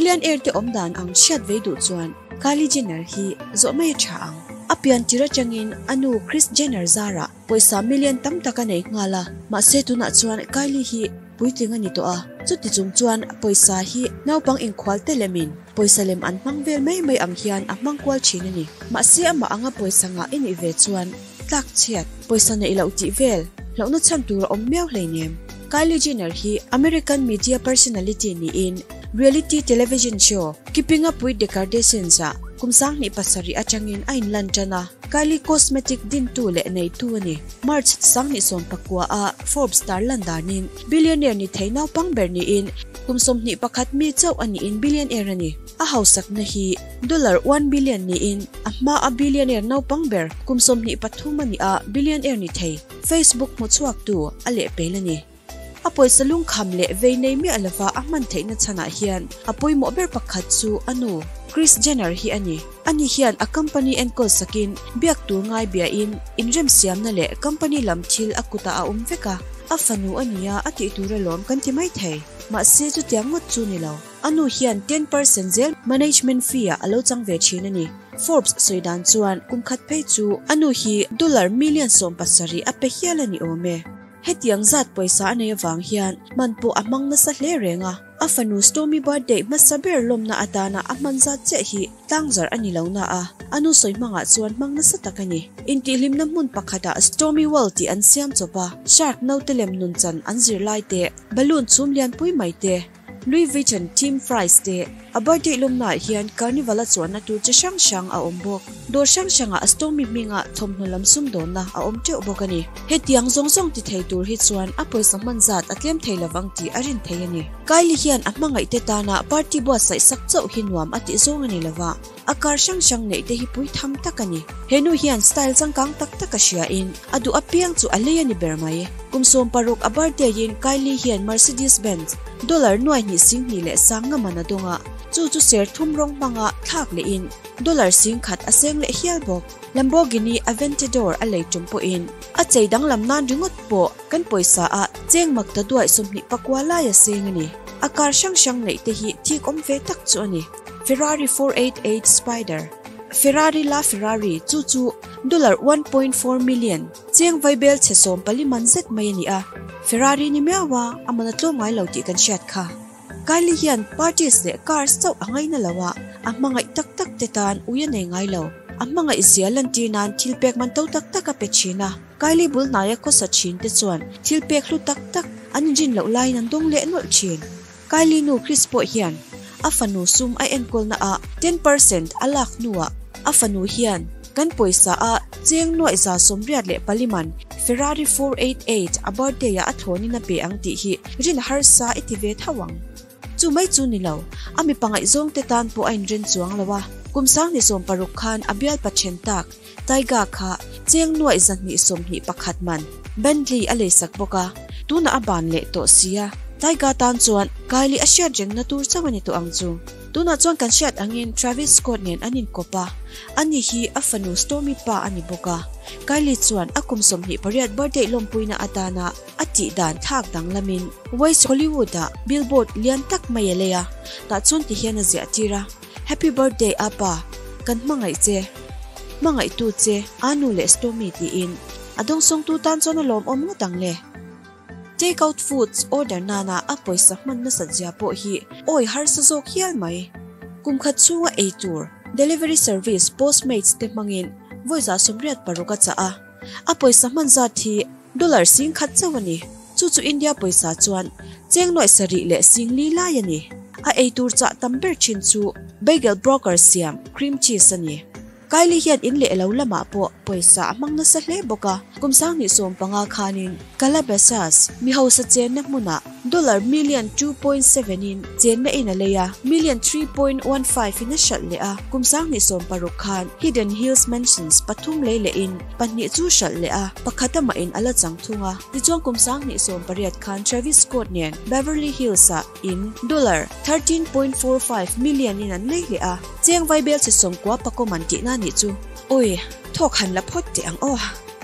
Billionaire te awm dan ang hriat vei duh chuan Kylie Jenner hi zawh mai a tha ang. A pian tir atangin a nu Kris Jenner zarah pawisa million tam tak a nei nghal a, mahse tunah chuan Kylie hi puitling a ni tawh a, chuti chung chuan pawisa hi naupang inkhual te lemin pawisa lem an hmang vel mai mai ang hian a hmang kual thin a ni. Mahse amah anga pawisa ngah i nih ve chuan tlak chhiat, pawisa neih loh tih vel hlauhna chhan tur a awm miau hleinem. Kylie Jenner hi American media personality niin reality television show Keeping Up With The Kardashians ah kum 2007 atangin a inlan tan a, Kylie Cosmetic dintu leh neitu a ni. March 2019 a Forbes tarlan danin billionaire ni thei naupang ber niin kum 21 mi chauh a niin billionaire a ni. A hausakna hi dollar one billion niin a hma a billionaire naupang ber kum 23 a ni a billionaire ni thei. Facebook hmuchhuaktu a lehpel a ni. A pawisa lungkham leh vei nei miah lova a hman theihna chhanah hian a pawimawh ber pakhat chu a nu, Kris Jenner hi a ni. Ani hian a company enkawl sakin biak tur ngai biain inremsiamna leh company lam thil a kutah a awm vek a, a fanu a nia a tih tur alawm kan ti mai thei. Mahse chutiang ngawt chu ni lo. A nu hian 10% zel management fee-ah a lo chang ve thin a ni. Forbes sawi dan chuan kum khat phei chu a nu hi dollar million 17 a pe hial a ni awm e. Hetiang zat pawisa a nei avang hian man pawh a hmang nasa hle reng a, a fanu Stormy birthday hmasa ber lawmna atana a hman zat chiah hi tlangzarh a ni lo na a, a nu sawi hmangah chuan hmang nasa tak a ni. Intihhlimna hmun pakhatah Stormy World tih an siam chawp a, shark naute lem nunchan an zirlai te, balloon chhum lianpui mai te, Louis Vuitton Team Fries te a birthday lawmnaah hian carnival a chuanna tur chi hrang hrang a awm bawk. Dawr hrang hrangah Stormy hminga thawmhnaw lam sumdawnna a awm teuh bawk a ni. Hetiang zawng zawng ti thei tur hi chuan a pawisa hman zat a tlem thei lovang tih a rin thei a ni. Kylie hian a hmangaihte tana party buatsaih sak chauh hi nuam a tih zawng a ni lova, a car hrang hrang neih te hi pui tham tak a ni. He nu hian style changkang tak tak a hria in a duh apiang chu a lei a ni ber mai. Kum 16 a birthday in Kylie hian Mercedes Benz dollar nuai hnih sing hnih leh sang nga man a dawng a, chu chu ser thum rawng hmanga thlak leh in dollar sing khat a seng leh hial bawk. Lamborghini Aventador a lei tum pawhin a chei danglam nan ringawt pawh kan pawisa ah cheng mak ta duaih 29 lai a seng a ni. A car hrang hrang neih te hi thik awm ve tak chu a ni. Ferrari 488 Spider, Ferrari La Ferrari chu chu dollar 1.4 million cheng vaibel chhe 14 man zet mai a ni a, Ferrari ni miau a, a man a tlawm ngai lo tih kan hriat kha. Kylie hian parties leh cars chauh a ngaina lo a, a hmangaih tak tak te tan ui a nei ngai lo. A hmangaih zia lantir nan thil pek man to tak tak a pe thin a, Kylie bul hnaia khawsa thin te chuan thil pek hlu tak tak an inrin loh laiin an dawng leh nawlh thin. Kylie nu Kris pawh hian a fanu sum a enkawlna ah 10% a lak hnuah a fanu hian kan pawisa a cheng nuaih 184 man Ferrari 488 a birthday ah a thlawnin a pe ang tih hi rin harsa i ti ve tho ang. Chu mai chu ni lo, a mipa ngaihzawng te tan pawh a inren chuang lo a, kum 2016 khan a bialpa then tak Tyga kha cheng nuaih 221 man Bentley a leisak bawk a, tunah a ban leh tawh sia. Tyga tan chuan Kylie a hriat rengna tur chauh a ni tawh ang chu. Tunah chuan kan hriat angin Travis Scott nen an inkawp a, ani hi a fanu Stormi pa a ni bawk a. Kylie chuan a kum 28 birthday lawmpuina atana a tih dan thlak danglamin West Hollywood-ah billboard lian tak mai a lei a, tah chuan tihian a ziah tir a, Happy birthday apa, kan hmangaih che, hmangaihtu che, Anu leh Stormi tiin a dawngsawngtu tan chuan a lawmawm ngawt ang le. Take out foods order nana a pawisa hman nasat zia pawh hi awi harsa zawk hial mai. Kum khat chhunga ei tur delivery service Postmates te hmangin vawi 86 a chah a, a pawisa hman zat hi dollar 10,000 chauh a ni. Chu chu India pawisa chuan cheng nuaih sarih leh 40 lai a ni. A ei tur chah tam ber thin chu bagel broker siam cream cheese a ni. Kylie hian in leh lo lamah pawh pawisa a hmang nasa hle bawk a, kum 2015 khanin Calabasas mi hausa chenna hmunah dollar million 2.7 in chenna in a lei a, million 3.15 in a hralh leh a, kum 2016 khan Hidden Hills Mansions pathum lei leh in pahnih chu hralh leh a, pakhat amah in a la chang thung a. Tichuan kum 2018 khan Travis Scott nen Beverly Hills ah in dollar 13.45 million in an lei leh a, cheng vaibel chhe 90 pakawm an tihna nih chu. Oi, thawk han la phawt teh ang aw.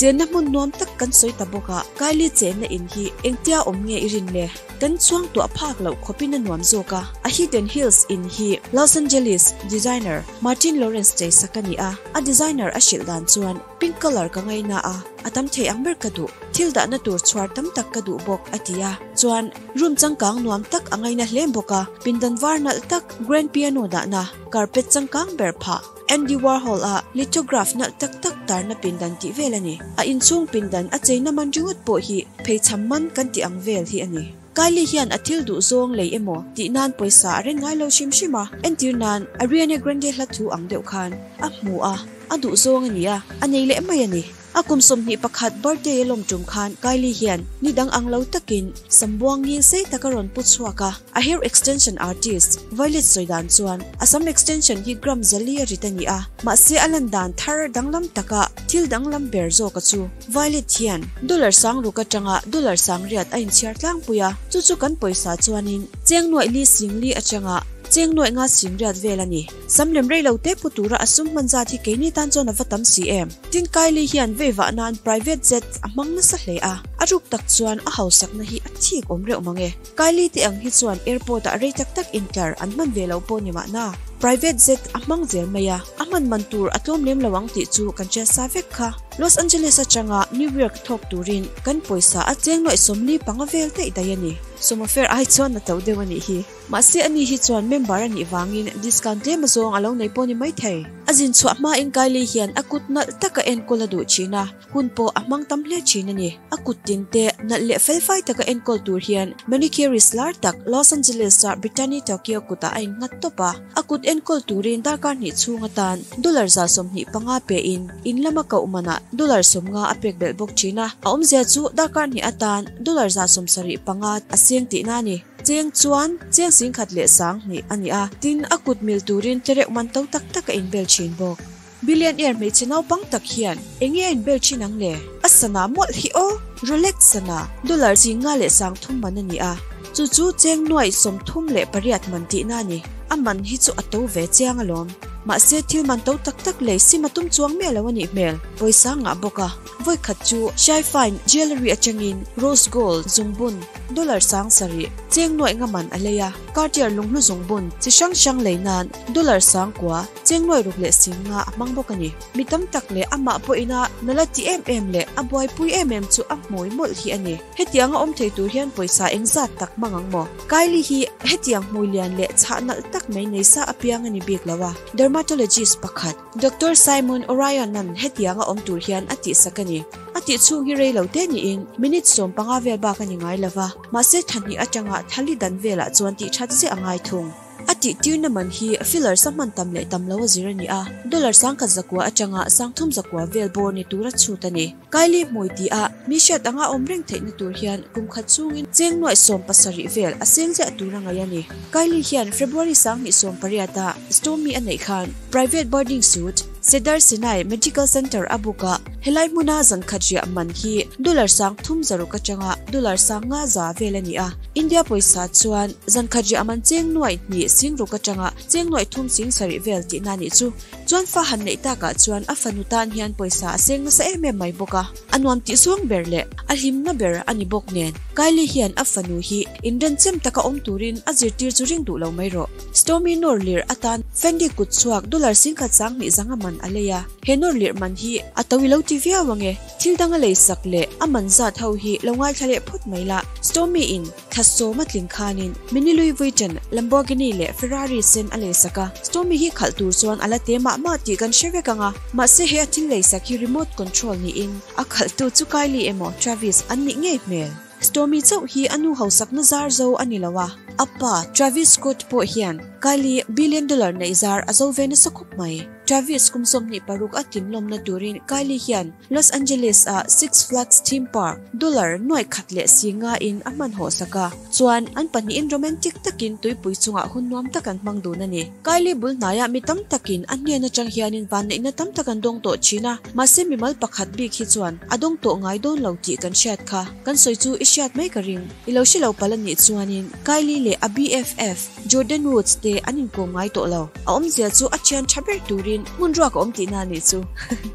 Chenna hmun nuam tak kan sawi ta bawk a, Kylie chenna in hi engtia awm nge i rin le? Kan chuang tuah phak loh khawpin a nuam zawk a, a Hidden Hills in hi Los Angeles designer Martin Lawrence cheisak a ni a, a designer a hrilh dan chuan pink colour ka ngaina a, a tam thei ang ber ka duh, thil dahna tur chhuar tam tak ka duh bawk a ti a, chuan room changkang nuam tak a ngaina hle bawk a, pindan var nalh tak, grand piano dahna, carpet changkang ber phah. Andy Warhol a lithograph nalh tak tak tarna pindan tih vel a ni. A inchhung pindan a cheina man ringawt pawh hi pheichham man kan tih ang vel hi a ni. Kylie hian a thil duh zawng lei emaw tih nan pawisa a ren ngai lo hrim hrim a, entir nan Ariana Grande hla thu ang deuh khan a hmu a, a duh zawng a ni a, a nei leh mai a ni. A kum 21 birthday a lawm tum khan Kylie hian ni dang ang lo takin sambuang ngil sei tak a rawn pu chhuak a, a hair extension artist Violet sawi dan chuan a sam extension hi gram 400 a rit a ni a, mahse a lan dan thar danglam taka thil danglam ber zawka chu Violet hian dollar 6000 atanga dollar 800 a inchhiar tlangpui a, chu chu kan pawisa chuanin cheng nuaih li sing li atanga cheng nuaih nga sing riat vel a ni. Sam lem rei lo te pu tura a sum hman zat hi keini tan chuan a va tam si em? Tin Kylie hian vei vah nan private jet a hmang nasa hle a, a ruk tak chuan a hausakna hi a thik awm reuh mang e. Kylie te ang hi chuan airport ah rei tak tak intlar an hman ve lo pawh ni mahna. Private jet a hmang zel mai a, a hman man tur a tlawm lem lo ang tih chu kan hriat sa vek kha. Los Angeles atanga New York thawk turin kan pawisa a cheng nuaih 45 vel daih daih a ni. Sawmafer ai chuan a to deuh a nih hi. Mahse ani hi chuan member a nih vangin discount tlem azawng a lo nei pawh ni maithei. A zin chhuah hmain Kylie hian a kut nalh taka enkawl a duh thin a, hun pawh a hmang tam hle thin a ni. A kut tin te nalh leh felfai taka enkawl tur hian manicurist lar tak Los Angeles-a Brittany Tokyo kutah a innghat tawp a. A kut enkawl turin darkar hnih chhung atan dollar 125 pein in lama koh manah dollar 50 a pek belh bawk thin a. A awmzia chu darkar hnih atan dollar 75 a seng tihna a ni. Cheng chuan cheng 10,000 leh 2000 a ni a, tin a kut mil turin tlereuh man to tak tak a inbel thin bawk. Billionaire hmeichhe naupang tak hian eng nge a inbel thin ang le? A sana mawlh hi aw! Rolex sana dollar 50 leh 30 man a ni a, chu chu cheng nuaih 38 man tihna a ni. A man hi chu a to ve chiang alawm. Mahse thil man to tak tak lei sim a tum chuang miah lo a nih hmel, pawisa ngah bawk a. Vawikhat chu Shai Fine Jewellery atangin Rose Gold zungbun dollar 7,000 cheng nuaih nga man a lei a, Cartier lunghlu zungbun chi hrang hrang lei nan dollar 9,000 cheng nuaih ruk leh 50 a hmang bawk a ni. Mi tam tak leh amah pawhina nala ti em em leh a buaipui em em chu a hmui mawlh hi a ni. Hetianga awm thei tur hian pawisa engzat tak hmang ang maw? Kylie hi hetiang hmui lian leh chhah nalh tak mai nei sa apiang a ni bik lo a, dermatologist pakhat, Doctor Simon Orion-a'n hetianga awm tur hian a tihsak a ni. A tih chhung hi rei lo te niin minute 15 vel bak a ni ngai lo va, mahse thla hnih atanga thla li dan velah chuan tih that ziah a ngai thung. A tih tirna man hi fillers a hman tam leh tam lo a zir a ni a, dollar 1,900 atanga 3,900 vel bawr ni tura chhut a ni. Kylie hmui tih a mi hriat anga awm reng theihna tur hian kum khat chungin cheng nuaih 70 vel a seng ziah tur a ngaih a ni. Kylie hian February 2018 a Stormi a neih khan private birthing suite Cedar Sinai Medical Center a book a, helai hmuna zan khat riah man hi dollar 3,600 atanga dollar 5,100 vel a ni a. India pawisa chuan zan khat riah man cheng nuaih 2 6,000 atanga cheng nuaih 3 7,000 vel tihna a nih chu. Chuan fa han neih takah chuan a fanu tan hian pawisa a seng nasa em em mai bawk a, a nuam tih zawng ber leh a hlimna ber a ni bawk nen. Kylie hian a fanu hi inrenchem taka awm turin a zirtir chu ring duh lo mai rawh. Stormi nawr lirh atan Fendi kut chhuak dollar 10,000 20 zanga man a lei a, he nawr lirh man hi a to i lo ti viau ange. Thil dang a lei sak leh a man zat ho hi lo ngaithla leh phawt mai la. Stormi in Thla sawm a tling khanin Mini Louis Vuitton, Lamborghini leh Ferrari sen a leisak a, Stormi hi khalh tur chuan a la te mah mah tih kan hre vek ang a, mahse he a thil leisak hi remote control niin a khalhtu chu Kylie emaw Travis an nih ngei hmel. Stormi chauh hi a nu hausakna zar zo a ni lo a, a pa Travis Scott pawh hian Kylie billion dollar neih zar a zo ve nasa khawp mai. Travis kum 26 a tlinlawmna turin Kylie hian Los Angeles a Six Flags Theme Park dollar 100,000 leh 50 in a hman haw sak a, chuan an pahnihin romantic takin tuipui chungah hun nuam tak an hmang dun a ni. Kylie bul hnaiah mi tam takin a hnen atang hianin vanneihna tam tak an dawng tawh thin a, mahse mimal pakhat bik hi chuan a dawng tawh ngai dawn lo tih kan hriat kha. Kan sawi chu i hriat mai ka ring. I lo hre lo palh a nih chuanin Kylie leh a BFF Jordan Woods te an inkawm ngai tawh lo. A awmzia chu a thian tha ber turin. turin hmun ruak a awm tihna a nih chu.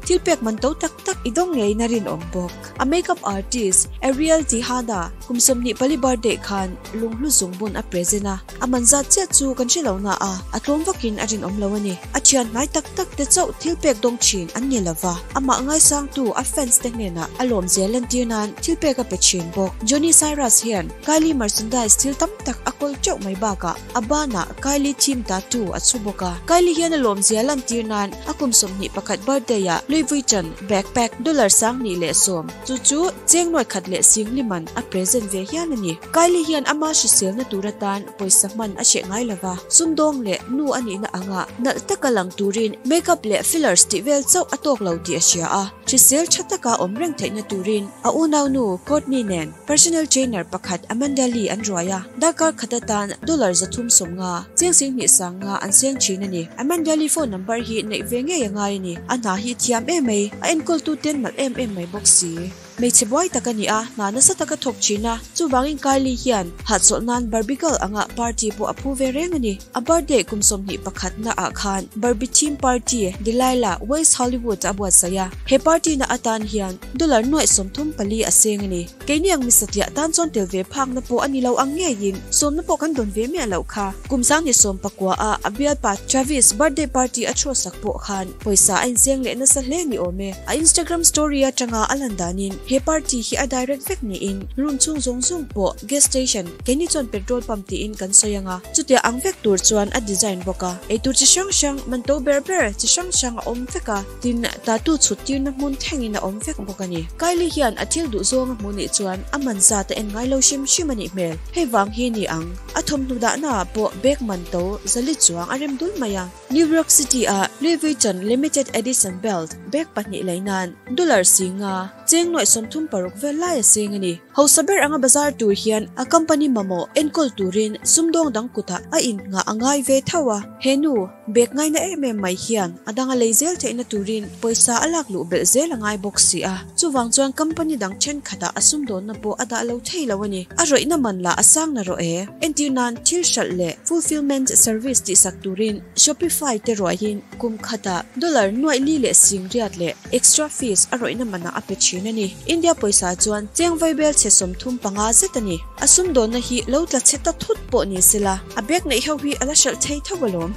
Thil pek man to tak tak i dawng ngeiin a rinawm bawk. A makeup artist Ariel Tihada kum 24 birthday khan lunghlu zungbun a present a, a man zat chiah chu kan hre lo na a, a tlawm vakin a rinawm lo a ni. A thian hnai tak tak te chauh thil pek dawng thin an ni lova, amah ngaisangtu a fans te hnenah a lawmzia lantir nan thil pek a pe thin bawk. Johnny Cyrus hian Kylie merchandise thil tam tak a kawl teuh mai bakah a banah Kylie theme tattoo a chhu bawk a. Kylie hian a lawmzia lantir nan a kum 21 birthday ah Louis Vuitton backpack dollar 1010, chu chu cheng nuai khat leh singli man a present ve hial a ni. Kylie hian ama hriselna tur atan pawisa hman a hreh ngai lova, sumdawng leh nu a nihna anga nalh taka lang turin makeup leh fillers tih vel chauh a tawk lo tih a hria a, hrisel tha taka awm reng theihna turin a unaunu Kourtney nen personal trainer pakhat Amanda Lee an ruai a, darkar khat atan dollar 350, cheng 2500 an seng thin a ni. Amanda Lee phone number hi neih ve ngei a ngai a ni, a hna hi thiam em mai, a enkawltu ten nalh em em mai bawk si. Hmeichhe buai tak a ni a, hna nasa taka thawk thin a, chuvangin Kylie hian hahchawlh nan Barbie girl anga party pawh a phu ve reng a ni. A birthday kum 21 na ah khan Barbie theme party Delilah West Hollywood a buatsaih a, he party na atan hian dollar nuaih 34 a seng a ni. Keini ang misatliah tan chuan tel ve phakna pawh a ni lo ang ngeiin sawmna pawh kan dawn ve miah loh kha. Kum 19 a a bialpa Travis birthday party a chhuahsak pawh khan pawisa a inseng leh nasa hle ni awm e. A Instagram story atanga a lan danin he party hi a direct vek niin room chhung zawng zawng pawh gas station keini chuan petrol pump tiin kan sawi anga chutia ang vek tur chuan a design bawk a. Eitur chi hrang hrang man to ber ber chi hrang hrang a awm vek a, tin tattoo chhut tirna hmun thlengin a awm vek bawk a ni. Kylie hian a thil duh zawng a hmuh nih chuan a man zat a en ngai lo hrim hrim a nih hmel. Hei vang hi ni ang a thawmhnaw dahna ah pawh bag man to zali chuang a rem dul mai a. New York City ah Louis Vuitton limited edition belt bag pahnih lei nan dollar 50, cheng nuaih 36 vel lai a seng a ni. Hausa ber anga bazar tur hian a company mamawh enkawl turin sumdawng dang kutah a in nghah a ngai ve tho a. He nu, bag ngaina em em mai hian a danga lei zel theihna turin pawisa a lak luh belh zel a ngai bawk si a. Chuvang chuan company dang thenkhatah a sumdawnna pawh a dah lo thei lo a ni. A rawihna man lah a sang na rawh e. Entir nan thil hralh leh fulfillment service tihsak turin Shopify te ruaiin kum khatah dollar nuaih li leh sing riat leh extra fees a rawihna manah a pe thin a ni. India pawisa chuan cheng vaibel chhe 35 zet a ni. A sumdawnna hi lo tla chhe ta thut pawh ni sela, a bag neih ho hi a la hralh thei tho alawm.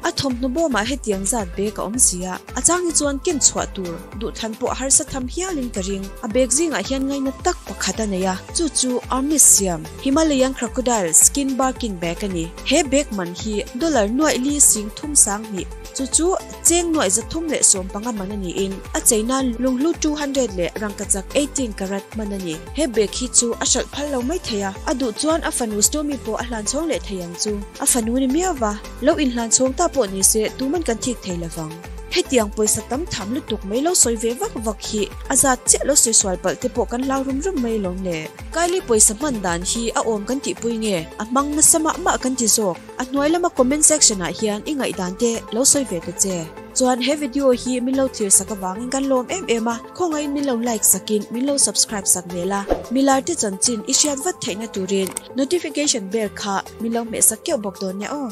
A thawmhnaw bawmah hetiang zat bag a awm sia, a chang hi chuan ken chhuah tur duhthlan pawh harsa tham hialin ka ring. A bag zingah hian ngaina tak pakhat a nei a, chu chu Hermes siam Himalayan Crocodile Skin Birkin bag a ni. He bag man hi dollar nuaih li sing thum sang hnih, chu chu cheng nuaih 315 man a niin a cheina lunghlu 200 leh rangkachak 18 karat man a ni. He bag hi chu a hralh phal lo mai thei a, a duh chuan a fanu Stormy pawh a hlan chhawng leh thei ang chu. A fanu ni miau va, lo inhlan chhawng ta pawh ni se tuman kan thik thei lovang. Hetiang pawisa tam tham lutuk mai lo sawi ve vak vak hi a zat chiah lo sawi sual palh te pawh kan hlau rum rum mai lawm le. Kylie pawisa hman dan hi a awm kan tihpui nge, a hmang nasa mah mah kan ti zawk. A hnuai lama comment section ah hian i ngaihdan te lo sawi ve ta che. Chuan he video hi min lo thlir sak avangin kan lawm em em a, khawngaihin min lo like sakin min lo subscribe sak ve la. Milar te chanchin i hriat vat theihna turin notification bell kha min lo hmeh sak keuh bawk dawn nia aw.